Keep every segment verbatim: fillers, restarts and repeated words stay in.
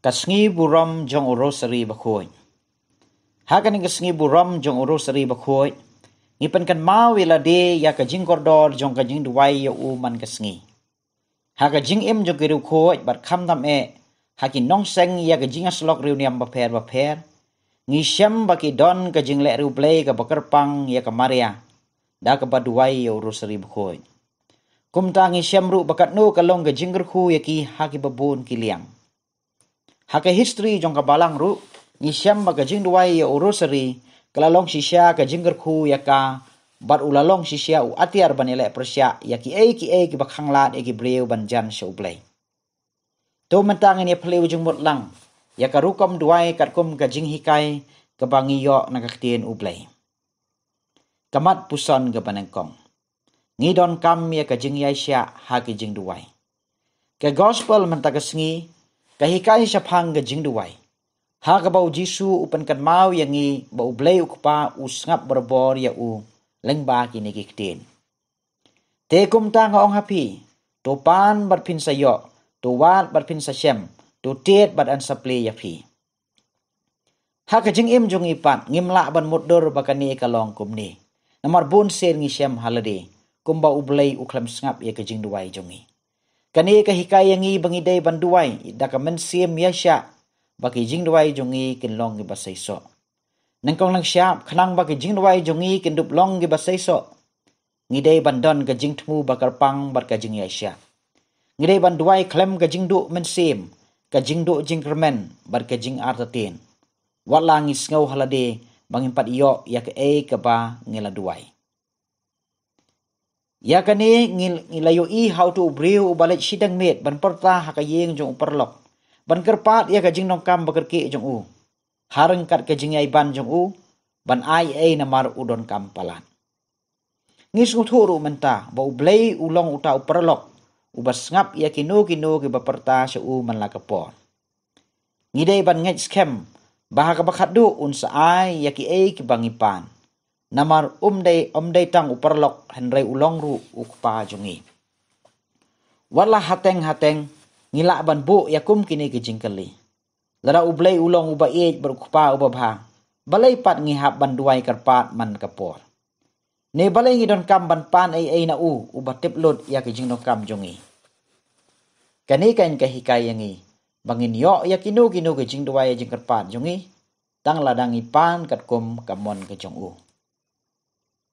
Ka sngi burom jong u Rosary Bakhuid. Ha kane ka sngi burom jong u Rosary Bakhuid, ngi pynkynmaw ïa lade ïa ka jingkordor jong ka jingduwai ïa u man ka sngi. Ha ka jingim jong ki riewkhuid bad khamtam eh ha ki nongseng ïa ka jingïasyllok riewniam bapher bapher, ngi shem ba ki don ka jingleh riewblei kaba kyrpang ïa ka Maria da kaba duwai ïa u Rosary Bakhuid. Kumta ngi shem ruh ba katno ka long ka jingkyrkhu ïa ki ha kiba bun ki liang. Ha ka history jong ka Balang ruh, ngi shem ba ka jingduwai ïa u Rosary ka la long shisha ka jingkyrkhu ïa ka, bad u la long shisha u atiar ban ïaleh pyrshah ïa kiei kiei kiba khanglad ïa ki briew ban jan sha u Blei. To mynta ngin ïa phylliew jingmut lang ïa ka rukom duwai katkum ka jinghikai kaba ngi ïoh na ka ktien u Blei. Ka mat puson kaba nyngkong, ngi donkam ïa ka jingïaishah ha ki jingduwai. Ka gospel mynta ka sngi ka hikai shaphang ka jingduwai, ha kaba u Jisu u pynkynmaw ïa ngi ba u Blei u Kpa u sngap barabor ïa u lyngba kine ki ktien: Te kumta nga ong ha phi, to pan bad phin sa ïoh, to wad bad phin sa shem, to tied bad yn sa plie ïa phi. Ha ka jingim jong ngi pat, ngim lah ban mutdur ba kane ka long kumne, namar bun sien ngi shem ha lade kumba u Blei u khlem sngap ïa ka jingduwai jong ngi. Kane ka hikai ïa ngi ba ngi dei ban duwai da ka mynsiem ïaishah ba ki jingduwai jong ngi kin long kiba seisoh. Nyngkong nyngshap, khnang ba ki jingduwai jong ngi kin dup long kiba seisoh, ngi dei ban don ka jingthmu ba kyrpang bad ka jingïaishah. Ngi dei ban duwai khlem ka jingduh mynsiem, ka jingduh jingkyrmen bad ka jingartatien, wat la ngi sngew ha lade ba ngim pat ïoh ïa kaei kaba ngi la duwai. Ïa kane ngi, ngi la ïohi ha uto u briew uba leit shiteng miet ban pyrta ha ka ïing jong u paralok, ban kyrpad ïa ka jingdonkam ba kyrkieh jong u, ha ryngkat ka jingïaiban jong u ban ai ei namar u donkam palat. Ngi sngewthuh ruh mynta ba u Blei u long uta u paralok uba sngap ïa kino kino kiba pyrta sha u man la ka por. Ngi dei ban ngeit skhem ba ha kaba khatduh un sa ai ïa kiei kiba ngi pan, namar um dei, um dei tang u paralok hynrei u long ruh u Kpa jong ngi. Wat la hateng hateng ngi lah ban buh ïa kum kine ki jingkylli: Lada u Blei u long uba ïeit bad u Kpa uba bha, balei pat ngi hap ban duwai kyrpad man ka por? Ne balei ngi donkam ban pan ei ei na u uba tip lut ïa ki jingdonkam jong ngi? Kane kan ka hikai ïa ngi ba ngin ïoh ïa kino kino ki jingduwai jingkyrpad jong ngi tang lada ngi pan katkum ka mon ka jong u.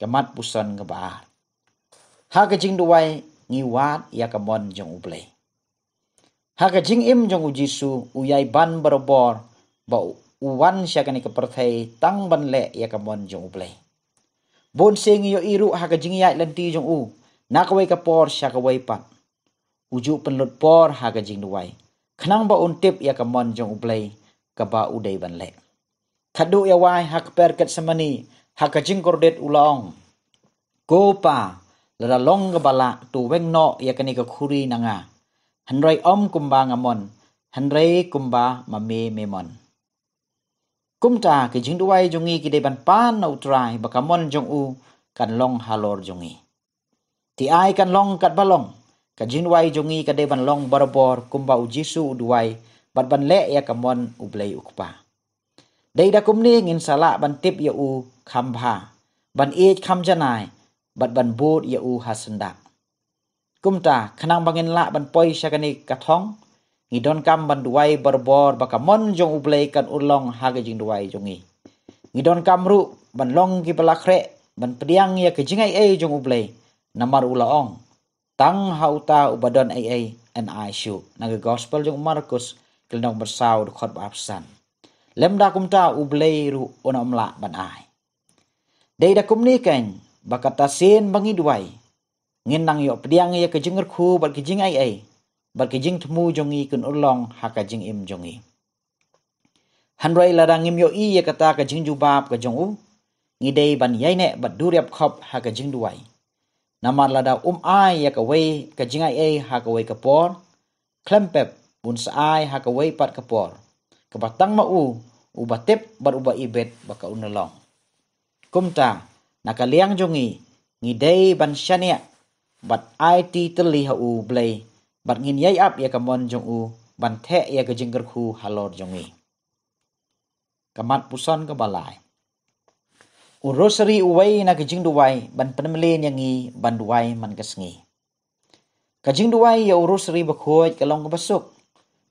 Ka mat puson kaba ar, ha ka jingduwai ngi wad ïa ka mon jong u Blei. Ha ka jingim jong u Jisu, u ïaiban barabor ba u wan sha kane ka pyrthei tang ban leh ïa ka mon jong u Blei. Bun sien ngi ïohi ruh ha ka jingïaid lynti jong u na kawei ka por sha kawei pat. U ju pynlut por ha ka jingduwai khnang ba un tip ïa ka mon jong u Blei kaba u dei ban leh. Khatduh ïa wai ha ka kper Getsemani, ha ka jingkordit u la ong: Ko Pa, lada long kaba lah, to weng noh ïa kane ka khuri na nga. Hynrei ym kumba nga mon, hynrei kumba ma me me mon. Kumta ki jingduwai jong ngi ki dei ban pan na u Trai ba ka mon jong u kan long halor jong ngi. Ti ai kan long katba long, ka jingduwai jong ngi ka dei ban long barabor kumba u Jisu u duwai bad ban leh ïa ka mon u Blei u Kpa. Dei da kumne ngin sa lah ban tip ïa u kham bha, ban ïeit kham janai bad ban bud ïa u ha syndah. Kumta khnang ba ngin lah ban poi sha kane ka thong, ngi donkam ban duwai barabor ba ka mon jong u Blei kan urlong ha ka jingduwai jong ngi. Ngi donkam ruh ban long kiba la khreh ban pdiang ïa ka jingaiei jong u Blei, namar u la ong: Tang ha uta uba don ei ei yn ai shuh. Na ka gospel jong u Markus, ka lynnong ba saw, dkhot ba arphew san. Lymda kumta u Blei ruh un ym lah ban ai. Dei da kumne kan ba kata sien ba ngi duwai, ngin nang ïoh pdiang ïa ka jingkyrkhu bad ka jingaiei bad ka jingthmu jong ngi kin urlong ha ka jingim jong ngi. Hynrei lada ngim ïohi ïa kata ka jingjubab ka jong u, ngi dei ban ïaineh bad duriap khop ha ka jingduwai. Namar lada um ai ïa kawei ka jingaiei ha kawei ka por, khlem pep un sa ai ha kawei pat ka por, kaba tang ma u uba tip bad uba ibit ba ka un long. Kumta na ka liang jong ngi, ngi dei ban shaniah bad aiti tylli ha u Blei bad ngin ïai ap ïa ka mon jong u ban theh ïa ka jingkyrkhu halor jong ngi. Ka mat puson kaba lai. U Rosary uwei na ka jingduwai ban pynmlien ïa ngi ban duwai man ka sngi. Ka jingduwai ïa u Rosary bakhuid ka long kaba suk.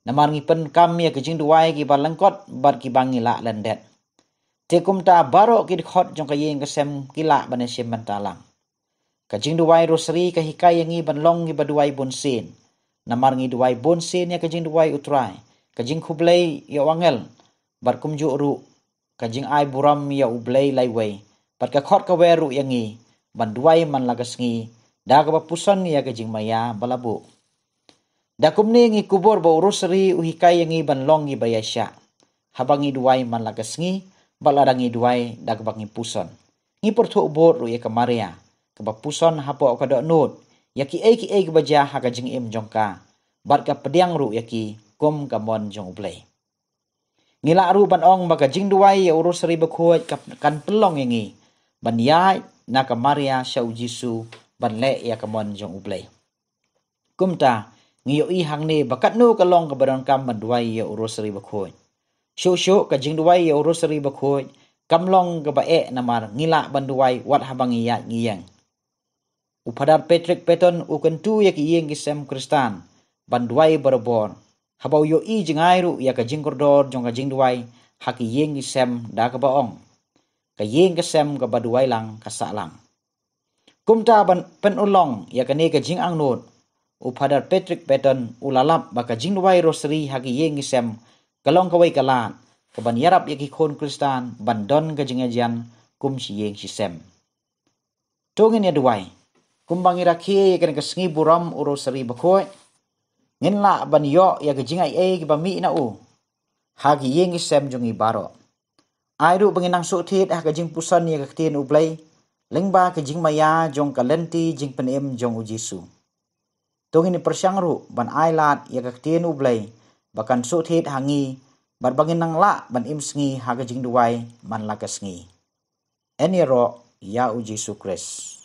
Namar ngi pyndonkam ïa ka jingduwai kiba lyngkot bad kiba ngi lah lyndet. Te kumta baroh ki dkhot jong ka ïing ka sem ki lah ban ïashim bynta lang. Ka jingduwai Rosary ka hikai ïa ngi ban long kiba duwai bunsien. Namar ngi duwai bunsien ïa ka jingduwai U Trai, ka jingkhublei ïa u angel, bad kumjuh ruh ka jingai burom ïa U Blei laiwei, bad ka khot ka wer ruh ïa ngi ban duwai man la ka sngi da kaba puson ïa ka jingmaïa ba la buh. Da kumne ngi kubur ba u Rosary u hikai ïa ngi ban long kiba ïaishah haba ngi duwai man la ka sngi, bad lada ngi duwai da kaba ngi puson. Ngi pyrthuh bud ruh ïa ka Maria kaba puson hapoh ka dohnud ïa kiei kiei kiba jia ha ka jingim jong ka, bad ka pdiang ruh ïa ki kum ka mon jong U Blei. Ngi lah ruh ban ong ba ka jingduwai ïa u Rosary bakhuid ka, kan pynlong ïa ngi ban ïaid na ka Maria sha u Jisu ban leh ïa ka mon jong U Blei. Kumta ngi ïohi hangne ba katno ka long kaba donkam ban duwai ïa u Rosary bakhuid. Shuh shuh ka jingduwai ïa u Rosary bakhuid kam long kaba eh namar ngi lah ban duwai wat haba ngi ïaid ngi ïeng. U Phadar Patrick Patton u kyntu ïa ki ïing ki sem Khristan ban duwai barabor haba u ïohi jngai ruh ïa ka jingkordor jong ka jingduwai ha ki ïing ki sem da kaba ong, ka ïing ka sem kaba duwai lang ka sah lang. Kumta ban pynurlong ïa kane ka jingangnud, u Phadar Patrick Patton u la lap ba ka jingduwai Rosary ha ki ïing ki sem ka long kawei ka lad kaban ïarap ïa ki khun Khristan ban don ka jingïajan kum shi ïing shi sem. To ngin ïa duwai. Kumba ngi rakhe ïa kane ka sngi burom u Rosary bakhuid, ngin lah ban ïoh ïa ka jingai ei kiba mih na u ha ki ïing ki sem jong ngi baroh. Ai ruh ba ngin nang shu thied ha ka jingpuson ïa ka ktien U Blei lyngba ka jingmaïa jong ka lynti jingpynim jong u Jisu. To ngin pyrshang ruh ban ai lad ïa ka ktien U Blei ba kan shu thied ha ngi, bad ba ngin nang lah ban im sngi ha ka jingduwai man la ka sngi. Yn ïaroh ïa u Jisu Khrist.